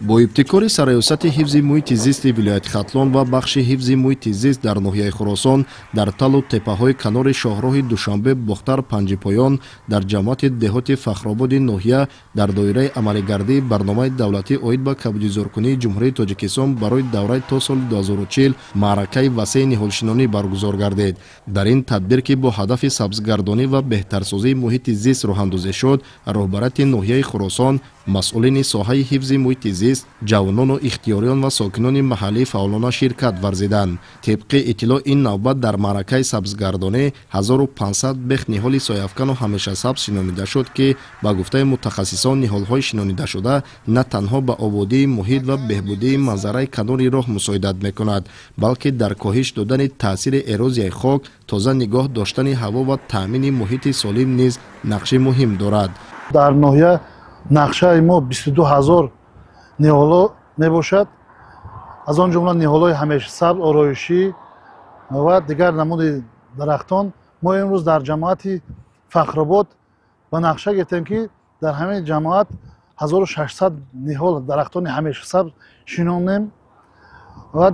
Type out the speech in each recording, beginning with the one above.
Бо ибтикори Сарраёсати ҳифзи муҳити зисти вилояти Хатлон ва бахши ҳифзи муҳити зист дар ноҳияи Хуросон дар талу теппаҳои канори шоҳроҳи Душанбе Бохтар Панҷипоён дар ҷамоати деҳоти Фахрободи ноҳия дар доираи амалигардии барномаи давлатӣ оид ба кабудизоркунии Ҷумҳурии Тоҷикистон барои давраи то соли 2040 маъракаи васеи ниҳолшинонӣ баргузор гардид. Дар ин тадбир, ки бо ҳадафи сабзгардонӣ ва беҳтарсозии муҳити зист роҳандозӣ шуд, роҳбарияти ноҳияи Хуросон, масъулини соҳаи ҳифзи муҳити зист, ҷавонону ихтиёриён ва сокинони маҳаллӣ фаъолона ширкат варзиданд. Тибқи иттилоъ, ин навбат дар маъракаи сабзгардонӣ 1500 бех ниҳоли сояафкану ҳамешасабз шинонида шуд, ки ба гуфтаи мутахассисон, ниҳолҳои шинонидашуда на танҳо ба ободии муҳит ва беҳбудии манзараи канори роҳ мусоидат мекунад, балки дар коҳиш додани таъсири эрозияи хок, тоза нигоҳ доштани ҳаво ва таъмини муҳити солим низ нақши муҳим дорад. Дар ноҳия нақшаи мо 22 ҳазор ниҳоло мебошад, аз он ҷумла ниҳолҳои ҳамешасабз, ороишӣ ва дигар намуди дарахтон. Мо имрӯз дар ҷамоати Фахробод ба нақша гирифтем, ки дар ҳамин ҷамоат 1600 ниҳол дарахтони ҳамешасабз шинонем ва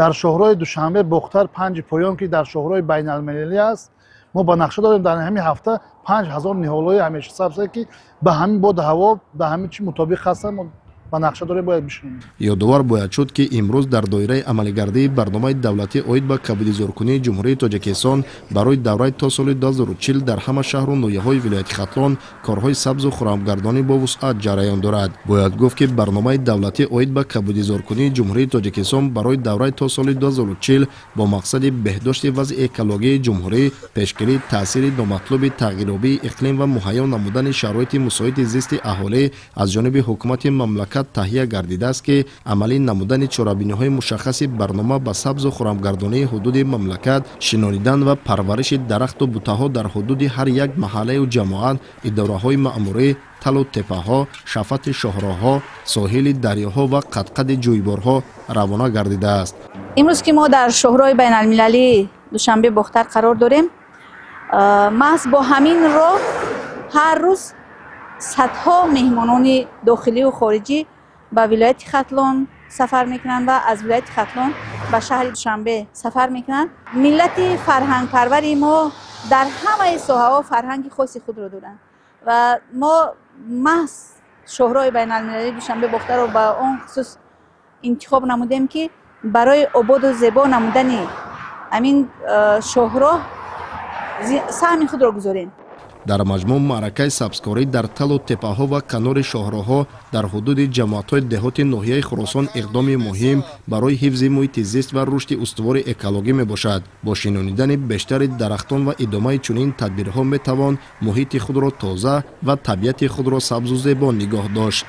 дар шоҳроҳи Душанбе Бохтар Панҷи Поён, ки дар шоҳроҳи байналмилалӣ аст, мо ба нақша дорем дар ҳамин ҳафта 5000 ниҳолҳои ҳамешасабз, ки ба ҳамин боду ҳаво, ба ҳамин чи мутобиқ ҳастанд, ба нақша дорем, бояд бишинонем. Ёдовар бояд шуд, ки имрӯз дар доираи амалигардии барномаи давлатӣ оид ба кабудизоркунии Ҷумҳурии Тоҷикистон барои давраи то соли 2040 дар ҳама шаҳру ноҳияҳои вилояти Хатлон корҳои сабзу хурамгардонӣ бо вусъат ҷараён дорад. Бояд гуфт, ки барномаи давлатӣ оид ба кабудизоркунии Ҷумҳурии Тоҷикистон барои давраи то соли 2040 бо мақсади беҳдошти вазъи экологии ҷумҳурӣ, пешгирии таъсири номатлуби тағйирёбии иқлим ва муҳайё намудани шароити мусоиди зисти аҳолӣ аз ҷониби ҳукумати мамлакат таҳия гардидааст, ки амалӣ намудани чорабиниҳои мушаххаси барнома ба сабзу хурамгардонии ҳудуди мамлакат, шинонидан ва парвариши дарахту бутаҳо дар ҳудуди ҳар як маҳаллаю ҷамоат, идораҳои маъмурӣ, талу теппаҳо, шафати шоҳроҳҳо, соҳили дарёҳо ва қадқади ҷӯйборҳо равона гардидааст. Имрӯз, ки мо дар шоҳроҳи байналмилалии Душанбе Бохтар қарор дорем, маҳз бо ҳамин роҳ ҳар рӯз садҳо меҳмонони дохилию хориҷӣ ба вилояти Хатлон сафар мекунанд ва аз вилояти Хатлон ба шаҳри Душанбе сафар мекунанд. Миллати фарҳангпарвари мо дар ҳамаи соҳаҳо фарҳанги хоси худро доранд ва мо маҳз шоҳроҳи байналмилалии Душанбе Бохтарро ба он хусус интихоб намудем, ки барои ободу зебо намудани ҳамин шоҳроҳ саҳми худро гузорем. Дар маҷмӯъ, маъракаи сабзкорӣ дар талу теппаҳо ва канори шоҳроҳҳо дар ҳудуди ҷамоатҳои деҳоти ноҳияи Хуросон иқдоми муҳим барои ҳифзи муҳити зист ва рушди устувори экологӣ мебошад. Бо шинонидани бештари дарахтон ва идомаи чунин тадбирҳо метавон муҳити худро тоза ва табиати худро сабзу зебо нигоҳ дошт.